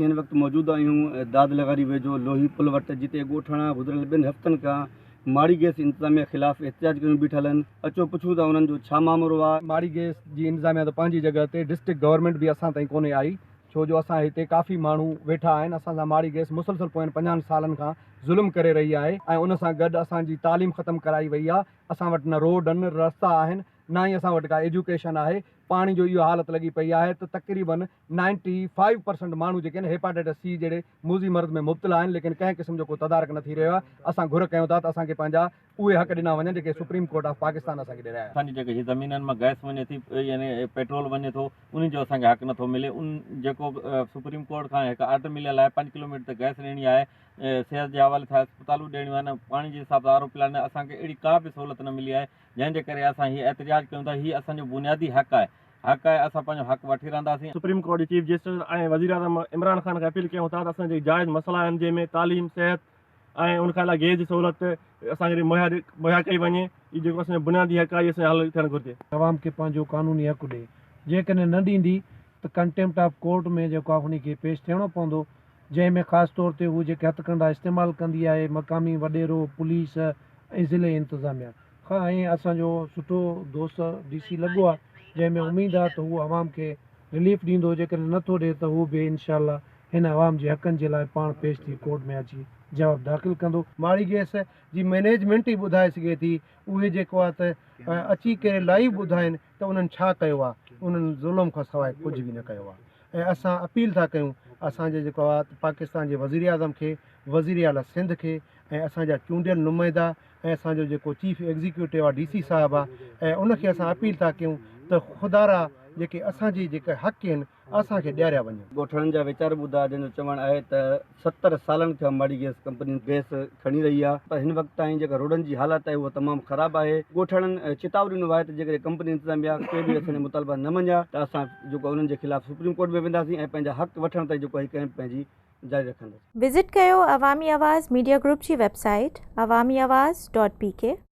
اسين هن وقت موجود آهيون داد لغاري ويجهو لوهي پل وٽ جتي ڳوٺاڻا گذريل ٻن هفتن کان ماڙي گئس انتظاميا خلاف احتجاج ڪيون بيٺل آهن اچو پڇون ٿا انهن جو ڇا مامرو آهي. ماڙي گئس جي انتظاميا ته پنهنجي جڳهه تي ڊسٽرڪٽ گورنمينٽ به اسان تائين ڪونهي آئي ڇو جو اسان هتي ڪافي ماڻهو ويٺا آهن اسان سان ماڙي گئس مسلسل پوين پنجاهن سالن کان ظلم ڪري رهي آهي ۽ ان سان گڏ اسان جي تعليم ختم ڪرائي وئي آهي اسان وٽ نه روڊ آهن رستا آهن نه ئي اسان وٽ ڪا ايجوڪيشن آهي پاڻي جو اهو حالت لڳي پئي آهي ته تقريبن نائنٽي فائيو پرسنٽ ماڻهو جيڪي آهن هيپاٽائٽس سي جهڙي موذي مرض ۾ مبتلا آهن ليڪن ڪنهن قسم جو ڪو تدارڪ نه ٿي رهيو آهي اسان گهر ڪيون ٿا ته اسان کي پنهنجا اهي حق ڏنا وڃن جيڪي سپريم ڪورٽ آف پاڪستان اسان کي ڏيرايا آهن. اسان جي جيڪي هي زمينن مان گئس وڃي ٿي يعني پيٽرول وڃي ٿو انهي جو اسان کي حق نٿو ملي ان جيڪو سپريم ڪورٽ کان هڪ آرڊر مليل آهي پنج ڪلوميٽر تي گئس ڏيڻي آهي صحت جي حوالي سان اسپتالون ڏيڻيون آهن پاڻي جي حساب سان آر او پلانٽ اسان کي اهڙي ڪا به سهولت نه ملي آهي جنهن جي ڪري اسان هي احتجاج ڪيون ٿا هي اسان جو بنيادي حق آهي حق آهي اسان پنهنجو حق وٺي رهنداسين. سپريم ڪورٽ جي چيف جسٽس ۽ وزيراعظم عمران خان کي اپيل ڪيون ٿا ته اسان جا جيڪي جائز مسئلا آهن جنهن ۾ تعليم، صحت ۽ ان کان علاوه گئس جي سهولت اسان کي مهيا مهيا ڪئي وڃي هي جيڪو اسان جو بنيادي حق آهي هي اسان جو حل ٿيڻ گهرجي. عوام کي پنهنجو قانوني حق ڏي جيڪڏهن نه ڏيندي ته ڪنٽيمپٽ آف ڪورٽ ۾ جيڪو آهي ان کي پيش ٿيڻو پوندو جنهن ۾ خاص طور تي هو جيڪي هٿڪنڊا استعمال ڪندي آهي مقامي وڏيرو، پوليس ۽ ضلعي انتظاميا. کان ۽ اسان جو سٺو دوست ڊي سي لڳو آهي جنهن ۾ اميد آهي ته هو عوام کي رليف ڏيندو جيڪڏهن نه ٿو ڏي ته هو به انشاء الله هن عوام جي حقن جي لاء پاڻ پيش ٿي ڪورٽ ۾ اچي جواب داخل ڪندو. ماڙي گئس جي مئنيجمينٽ ئي ٻڌائي سگهي ٿي اهي جيڪو آهي ته اچي ڪري لائيو ٻڌائين ته انهن ڇا ڪيو آهي انهن ظلم کان سواء ڪجهه به نه ڪيو آهي ۽ اسان اپيل ٿا ڪيون اسان جي جيڪو آهي ته پاڪستان جي وزيراعظم کي وزيراعليٰ سنڌ کي ۽ اسان جا چونڊيل نمائندا ۽ اسان جو جيڪو چيف ايگزيڪيوٽو آ ڊي سي صاحب آ ۽ ان کي اسان اپيل ٿا ڪيون ته خدارا جيڪي اسان جي جيڪي حق آهن اسان کي ڏياريا وڃن. ڳوٺاڻن جا ويچار ٻڌا جنهن جو چوڻ آهي ته 70 سالن کان ماڙي گئس ڪمپني گئس کڻي رهي آهي پر هن وقت تائين جيڪا روڊن جي حالت آهي اها تمام خراب آهي ڳوٺاڻن چتاء ڏنو آهي ته جيڪڏهن ڪمپني انتظاميا ڪي به اسان جا مطالبا نه مڃيا ته اسان جيڪو انهن جي خلاف سپريم ڪورٽ ۾ وينداسين ۽ پنهنجا حق وٺڻ تائين جيڪو آهي ڪئمپ پنهنجي جاري رکندس. وزٽ ڪيو عوامي آواز ميڊيا گروپ جي website Awami Awaz dot P K.